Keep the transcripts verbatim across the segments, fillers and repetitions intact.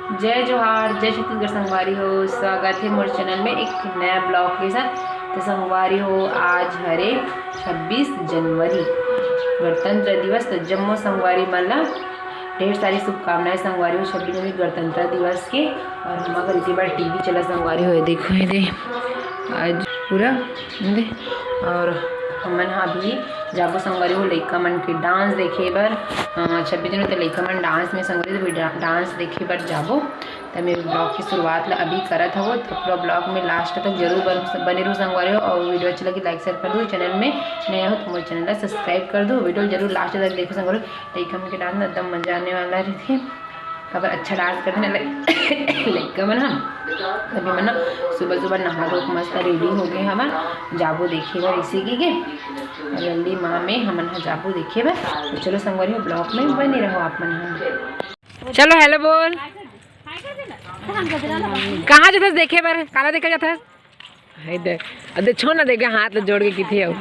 जय जोहार, जय छत्तीसगढ़ संगवारी हो, स्वागत हे मोर चैनल में एक नया ब्लॉग के साथ। तो संगवारी हो, आज हरे छब्बीस जनवरी, गणतंत्र दिवस। तो जम्मो संगवारी मन ला ढेर सारी शुभकामनाएं संगवारी हो, छब्बीस जनवरी गणतंत्र दिवस के। और हम अगर इतनी बार टीवी चला संगवारी हो, ये देखो, ये दे, आज पूरा, ये दे। और हमन हा अभी जाबो संगवारी हो लइका मन के डांस देखे बर। अ, छब्बीस जनवरी तो लइका मन डांस में संगवारी हो, अभी डा-, डांस देखे बर जाबो। त मैं ब्लॉग की शुरुआत ला अभी करत हवो, तो पूरा ब्लॉग में लास्ट तक जरूर बन-, बने रहू संगवारी हो। और वीडियो अच्छा लगे लाइक शेयर कर दो, चैनल में नया हो तो मोर चैनल ला सब्सक्राइब कर दो, वीडियो जरूर लास्ट तक देखो संगवारी हो। लइका मन के डांस में एकदम मजा आने वाला रहिथे। काबर अच्छा डांस करथे ना लइ-, लइका मन ह। अभी मन ना सुबह सुबह नहा धो के मस्त रेडी हो गए हमन, जाबो देखे बर इसी की के। और लल्ली माँ में हमन ह जाबो देखे बर। तो चलो संगवारी हो, ब्लॉग में बने रहो आप मन ह। चलो हेलो बोल। कहाँ जाथस देखे बर? काला देखे जाथस? हाय दे, अदे छो ना देखे, हाथ जोड़ के किथे हो।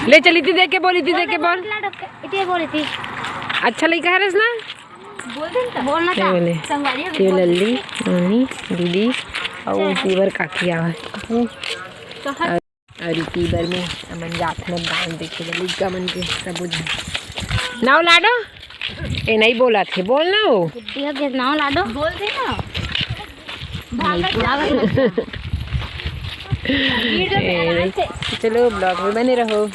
ले चल, इति देख के बोल, इति देख के बोल। इति बोल, इति। अच्छा लइका हरस ना? बोल दे ना। बोलना क्या था? बोले? संगवारी हो के बोल। लल्ली, मम्मी, दीदी, और तीबर काकी आवे। तो हर और इति बर में हमन जात हन डांस देखे बर, लइका मन के सबो झन। नाव लाडो? ए, नहीं बोला थे, बोल ना हो। गुड्डी हो गया, नाव लाडो। बोल दे ना। भागत जा। ए, चलो, ब्लॉग में बने रहो।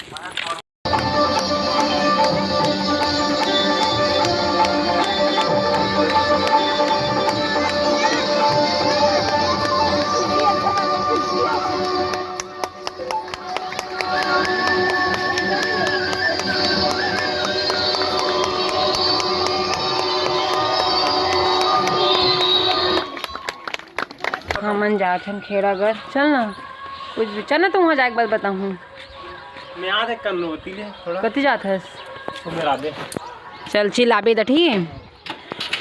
हमन जात हन खेड़ागढ़। चल ना, कुछ भी, चल ना, तुम वहाँ जाके बात बताऊँ। मैं आ देख कर लो, होती ले थोड़ा। कति जात हस? तो मेरा दे। चल, चिल्लाबे त ठीक है।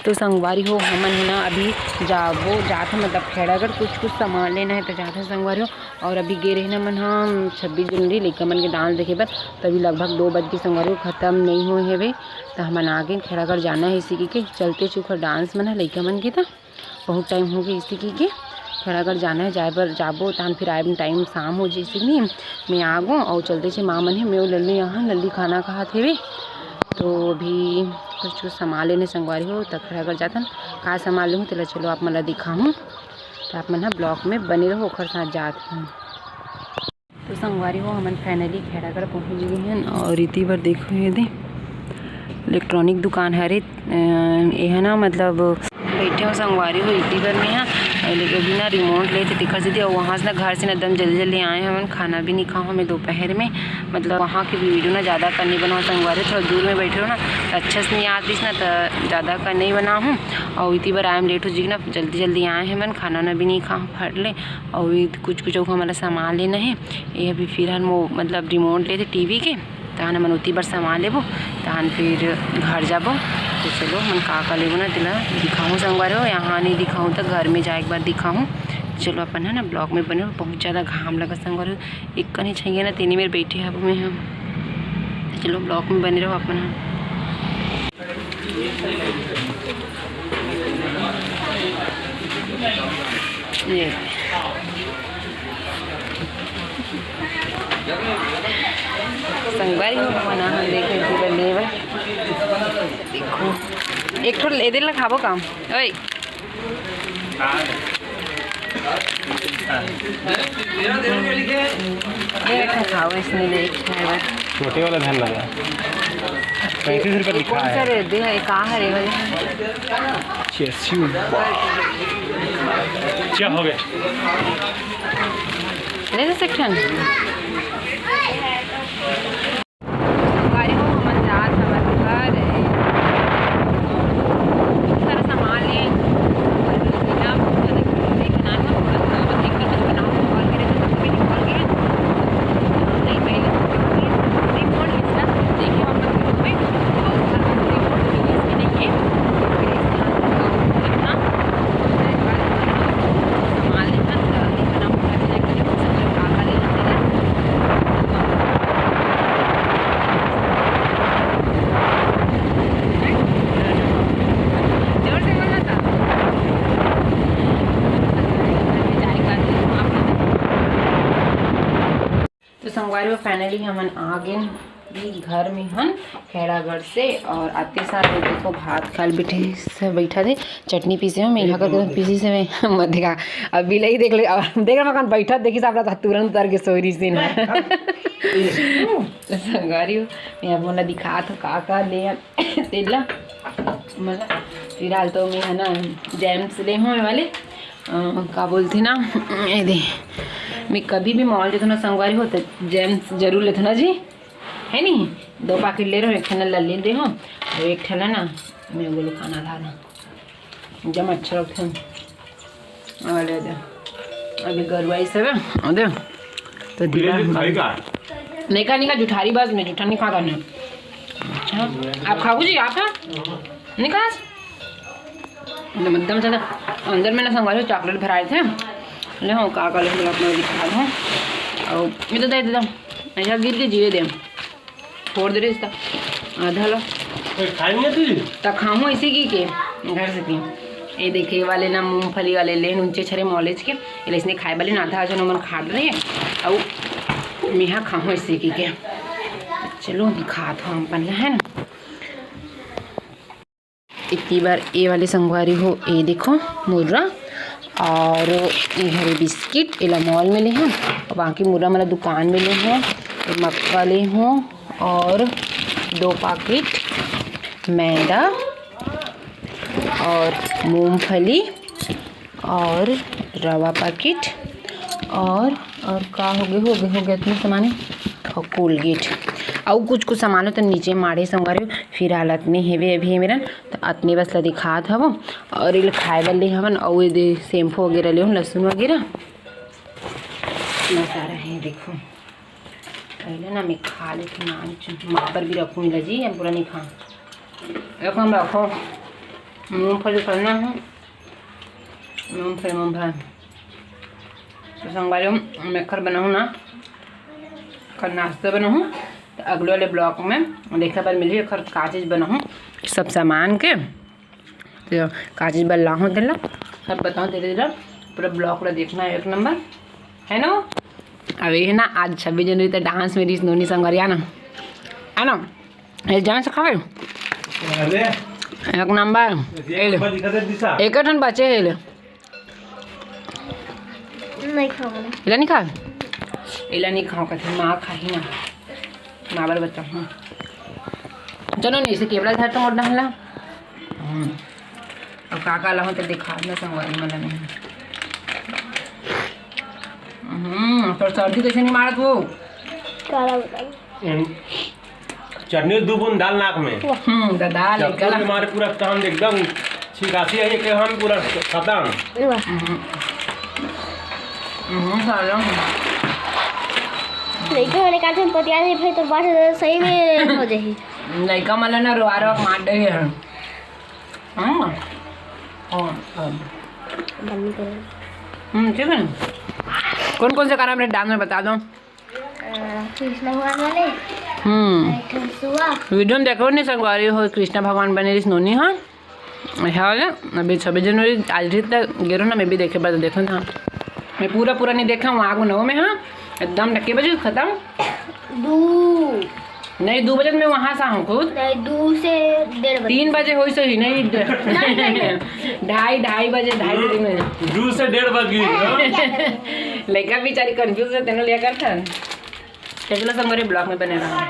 तो संगवारी हो, हमन ह ना अभी जाबो, जात हन, मतलब खेड़ागढ़ कुछ कुछ सामान लेना है, तो जात हन संगवारी हो। और अभी गे रहे ना मन हम छब्बीस जनवरी लइका मन के डांस देखे बर, तभी लगभग दो बज के संगवारी हो, खत्म नहीं हुए हवे। तो हमन आ गए, खेड़ागढ़ जाना है इसी की के चलते चुखर डांस मन है लइका मन के, तो बहुत टाइम हो गए इसी की के। खेड़ागढ़ जाना है, जाए बर जाबो, तहन फिर आए टाइम शाम हो जैसे नहीं। मैं आ गो और चलते छे माँ मन है, मैं लल्ली यहाँ, लल्ली खाना खात हेवे। तो अभी कुछ कुछ सामान लेने संगवारी हो, त खेड़ागढ़ जातन। का सामान लेहूँ, तेला चलो आप मन ला दिखाहूँ। तो आप मन ह ब्लॉग में बने रहो, ओखर साथ जात हूँ। तो संगवारी हो, हमन finally खेड़ागढ़ पहुँच गए हैं। और इति बर देखो, ये दे इलेक्ट्रॉनिक दुकान हरे, अ, ये है ना, मतलब बैठे हो संगवारी हो, इति बर में है। लेकिन अभी ना रिमोट ले थे, तेकर सेती, और वहाँ से ना घर से ना एकदम जल्दी जल्दी आए हैं हमन, खाना भी नहीं खाओ हमें दोपहर में, मतलब वहाँ की भी वीडियो ना ज़्यादा कर नहीं बनाओ संगवारी, थोड़ा दूर में बैठे हो ना, तो अच्छा से नहीं आतीस ना, तो ज़्यादा कर नहीं बनाओ हूँ। और इति बर आए हम लेट हो जी ना, जल्दी जल्दी आए हैं हमन, खाना ना भी नहीं खाओ फट ले। और ये कुछ कुछ अउ हमन ला सामान लेना है। ये अभी फिलहाल मो-, मतलब रिमोट लेते टीवी के, तहन हमन ओती बर सामान लेबो, तहन फिर घर जाबो। तो चलो, हमन का का लेबो ना, तेला दिखाहूँ संगवारी हो, यहाँ नहीं दिखाहूँ तो घर में जाए एक बार दिखाहूँ। चलो, अपन है ना ब्लॉग में बने रहो, बहुत ज़्यादा घाम लगा संगवारी हो, एक कनी छैया ना तेनी मेर बैठे हबो मैं हम। तो चलो, ब्लॉग में बने रहो अपन हम। ये संगवारी हो, मना हम देखे जी बने बा। देखो, एक ठो ए दे ला खाबो काम। ओए। ये रखा खाओ, इसमें ले एक है बस। छोटे वाला ध्यान लगा। पैंतीस रुपये लिखा कौन सा है। रे? दे, ये कहाँ है रे भाई? चेस्यू। क्या हो गया? ले ले सेक्शन। संगवारी हो, हमन जात हवन घर। बहुत सारा सामान ले, पर बिना बहुत ज्यादा वीडियो नहीं बनाना, बस एक ही कुछ बनाऊँ, और मेरे से सब भी निकल गए। नहीं, पहले रिमोट इसका देखिए वापस वीडियो में, और घर में रिमोट भी इसमें नहीं है। तो फिर इसका इतना सामान लेना, तो अभी बनाऊँ, घर में जाके देखो, सब लोग खा खा लेना मेरा। बार वो finally हमन आ गेन भी घर में हन खैरागढ़ से। और आते साथ ये देखो भात खाल बैठे से बैठा थे, चटनी पीसे हो, मैं यहाँ करके पीसी से मैं मत देखा। अब बिलाई देख ले, अब देख रहा मकान बैठा देखी साहब तुरंत उतर के सोरी से ना। तो संगवारी हो, मैं अब मोला दिखात हो का का ले आन। तेला मतलब फिलहाल तो मैं है ना जेम्स ले हूँ वाले अ, का बोलथे ना, ये दे, मैं कभी भी मॉल जाथों ना संगवारी हो तो जेम्स जरूर लेथों ना जी, है नी? दो पैकेट ले रहे हो, एक ठन ला ले दे हो और एक ठन ना मैं वो लोग खाना था ना जब अच्छा लगता है। और ले दे, अभी गरवाई से बे, और दे तो दिला। नहीं का, नहीं का जुठारी बस मैं जुठा नहीं खाता नहीं। अच्छा, आप खाओ जी, आप खा, नहीं खा? एकदम एकदम से अंदर में ना संगवारी चॉकलेट भराए थे। ले हो का का ले अपना दिखा दो। और ये तो दे दे, ऐसा गिर के जीवे दे, फोड़ दे रहे इसका आधा लो। ए, खाएंगे तुझे? तो खाऊँ इसी की के घर से की। ये देखे वाले ना मूंगफली वाले लेन ऊंचे छरे मॉलेज के, ये इसने खाए वाले ना था जो नमन खा रहे हैं। और मैं यहाँ खाऊँ इसी की के। चलो दिखात हो हम अपन ला, है ना? इतनी बार ये वाले संगवारी हो, ये देखो मुर्रा और ये हरे बिस्किट, एला मॉल में ले हन। बाकी मुर्रा मला दुकान में ले हन। ये मक्का ले हूँ और दो पैकेट मैदा और मूंगफली और रवा पैकेट और, और का हो गए, हो गए, हो गए इतने सामान। और कोलगेट और कुछ कुछ सामान तो नीचे माढ़े संगवारी हो। फिर हालत में हेवे अभी मेरन तो अतने बस ला दिखात हवो। और ये खाए बर ले हवन और ये दे शैम्पू वगैरह ले हवन, लहसुन वगैरह इतना सारा है। देखो पहले ना मैं खा लेती नाम चुन माँ पर भी रखूँ जी, हम पूरा नहीं खा। एक हम रखो मूंगफली करना है, मूंगफली मूंगफली तो संगवारी मैं खर बनाऊँ ना, खर नाश्ता बनाऊँ तो अगले वाले ब्लॉग में देखे बर मिली खर का चीज़ बनाऊँ, सब सामान के तो का चीज़ बर लाहूँ तेला सब बताऊँ धीरे धीरे। पूरा ब्लॉग पूरा देखना है एक नंबर, है ना? अब ये ना आज छब्बीस जनवरी तो डांस में रिस नोनी संगरिया ना, है ना? ये जान से खावे अरे एक नंबर। ये ले। एक ठन बचे है ले। नहीं खाऊंगा। इला नहीं खा, इला नहीं खाओ कथे माँ खाही ना। माँ बाल बच्चा हूँ। चलो नहीं इसे केवड़ा घर तो मोड़ डालना। हम्म। अब का का लाहूँ तो दिखा ना संगवारी मला नहीं। हम्म, तो सर्दी कैसे नहीं मारत वो? काला बताई। चटनी दू बूंद डाल नाक में। हम्म, तो डाल चक्कर के मारे पूरा तहन एकदम छिकासी है कि हम पूरा खत्म। हम्म, साला। लइका वाले का थे पतिया नहीं भाई तो बात सही में हो जाही। लइका मला ना रोआ रोआ मार दे है। हम्म। हम्म, ठीक है। कौन कौन से गाना मेरे डांस में बता दो। कृष्ण भगवान वाले। हम्म। वीडियो में देखो नहीं संगवारी हो कृष्णा भगवान बने रिस नोनी हाँ। हाँ, अभी छब्बीस जनवरी आज ही तक गेरो ना मैं भी देखे बाद देखो ना। मैं पूरा पूरा नहीं देखा हूँ आगू नौ में हाँ। एकदम ढके बजे खत्म। दू नहीं दू बजे मैं वहाँ से हूँ खुद। नहीं दू से डेढ़ बजे। तीन बजे हो सही नहीं। ढाई ढाई बजे ढाई बजे में दू से डेढ़ बज गई। लड़का बेचारी कंफ्यूज है तेनों लिया कर था। कैसे संगवारी ब्लॉग में बने रहा।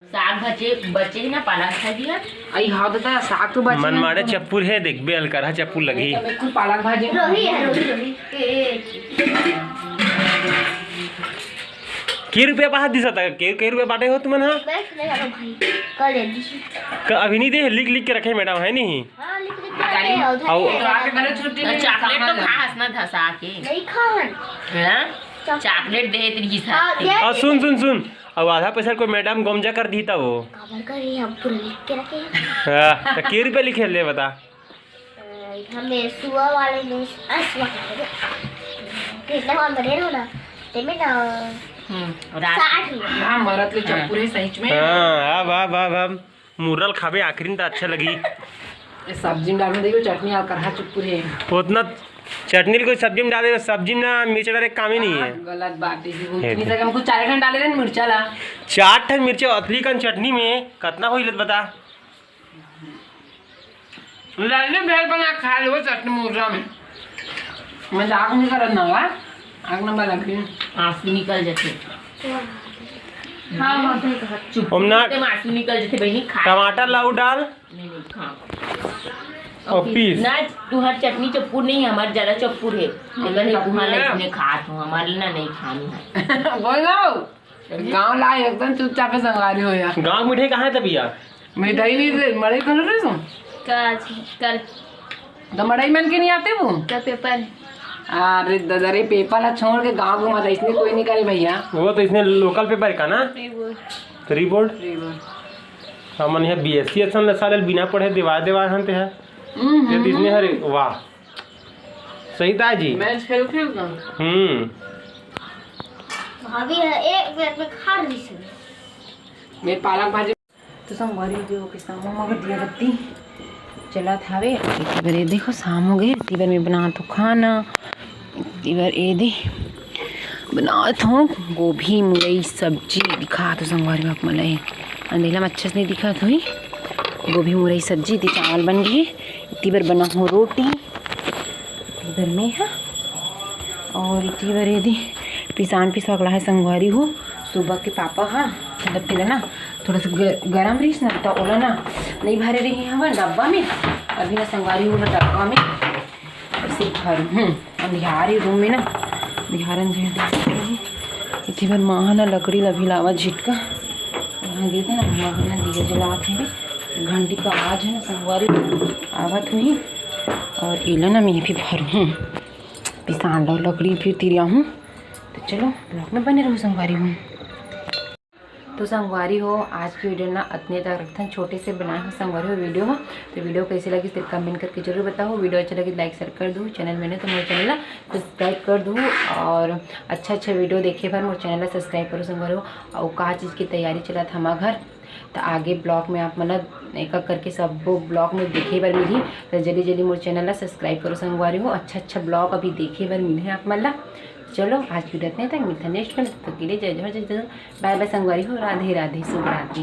साग बचे बचे ही ना पालक भाजी है। आई हाँ दादा साग तो बचे मन मारे चप्पुर है देख बेल कर चप्पुर लगी। बिल्कुल पालक भाजी। रोही है रोही रोही। के रुपया बाहर दिसा था के के रुपया बाटे हो तुमन हा? अभी नहीं दे लिख लिख के रखे मैडम है नहीं। हाँ लिख लिख के रखे। चॉकलेट तो खास ना धसा के। नहीं खान। चॉकलेट दे तेरी साथ। सुन सुन सुन। अउ आधा पैसा कोई मैडम गोमजा कर दी था वो। काबर कर रही हम पूरा लिख के रखे हैं। हाँ, तो के रुपया लिखे ले बता। हमें सुआ वाले ने असवा कितना हम बने रहो ना। ते में ना हम्म, रात साठ रुपया। हाँ मरत ले चप्पुरे सही में। हाँ अब अब अब अब मुर्रल खाबे आखिरी में तो अच्छा लगी। सब्जी में डालने देखो चटनी और करहा चुप्पुरे। उतना चटनी ल कोई सब्जी में डाले, सब्जी में ना मिर्चा डाले के काम ही नहीं है। हाँ, गलत बात है। ये कुछ नहीं सके, हम कुछ चार ठन डाले रहे मिर्चा ला। चार ठन मिर्चा अतली कन चटनी में कतना होई, ले त बता। लाली भेल बना खा लो चटनी मुर्रा में। मजाक नहीं करत ना बा। आग नंबर लग गई। आंसू निकल जाते। हाँ, हाँ। चुप। ओम ना एकदम आंसू निकल जाते बहनी, खा। टमाटर लाऊ डाल। नहीं, नहीं, खा। और पीस। ना, तुहार चटनी चप्पू नहीं है, हमार ज्यादा चप्पू है। अगर नहीं, तुहार नहीं, इसने खा, तो हमारे ना नहीं खानी है। बोल रहा हूँ। गाँव ला एकदम चुपचाप है संगवारी हो यार। गाँव मिठाई कहाँ है तबिया? मिठाई नहीं दे, मड़ई खोल रहे तुम? का आज, कल। तो मड़ई मन के नहीं आते वो? का पेपर है? अरे दादा रे, पेपर ला छोड़ के गाँव घुमा था, इसने कोई नहीं करे भैया। वो तो इसने लोकल पेपर का ना? नहीं वो। तो रिपोर्ट? रिपोर्ट। हमन यहाँ बीएससी असन ल साले बिना पढ़े देवा देवा हन ते है। हम्म, ये तो इसने हरे, वाह। सही था जी। मैच खेल खेल का। हम्म। भाभी है, एक प्लेट में खा रही थी। मैं पालक भाजी। तो संगवारी हो गई, ओके, शाम हो गई, दिया बत्ती चलत हावे। एती बर ये देखो, शाम हो गई, एती बर मैं बनात हूँ खाना। एती बर ये दे बनात हूँ गोभी मुरई सब्जी। दिखात हूँ संगवारी हो आप मन ला, अंधेला में अच्छा से नहीं दिखात होही। गोभी मुरई सब्जी, एती चावल बन गई, एती बर बना हूँ रोटी। इधर में है। और इतनी बार ये दी पिसान पिसवा के लाहे संगवारी हो। सुबह के पापा हा, मतलब तेला ना थोड़ा सा ग-, गरम रहीस ना, तो ओला ना नहीं भरे रही हवा डब्बा में। अभी ना संगवारी हो डब्बा में ऐसे भर, हम्म, अंधियार ही रूम में ना, अंधियार अंधियार देख रही। इतनी बार माँ ना लकड़ी ला भी लावा झिटका। वहाँ गे थे ना, वहाँ ना दिया जलात है। घंटी का आवाज है ना, संगवारी आवत हुई। और इला ना मैं भी भर हूँ, पिसान लो लकड़ी फिर तिरिया हूँ। तो चलो, ब्लॉग में बने रहो संगवारी हूँ। तो संगवारी हो, आज की वीडियो ना अतने तक रखथन, छोटे से बनाए हो संगवारी हो वीडियो हो। तो वीडियो कैसे लगी सिर्फ कमेंट करके जरूर बताओ। वीडियो अच्छा लगे लाइक शेयर कर दो, चैनल में नहीं तो मोर चैनल ला सब्सक्राइब कर दो। और अच्छा अच्छा वीडियो देखे बर मोर चैनल ला सब्सक्राइब करो संगवारी हो। और का चीज़ की तैयारी चलत हमा घर, तो आगे ब्लॉग में आप मन ला एक एक करके सब्बो ब्लॉग में देखे बर मिलही। तो जल्दी जल्दी मोर चैनल ला सब्सक्राइब करो संगवारी हो, अच्छा अच्छा ब्लॉग अभी देखे बर मिलही आप मन ला। चलो आज की वीडियो इतने तक, मिलता नेक्स्ट में, तब तक के लिए जय जोहार, जय जय, बाय बाय संगवारी हो, राधे राधे, शुभ रात्रि।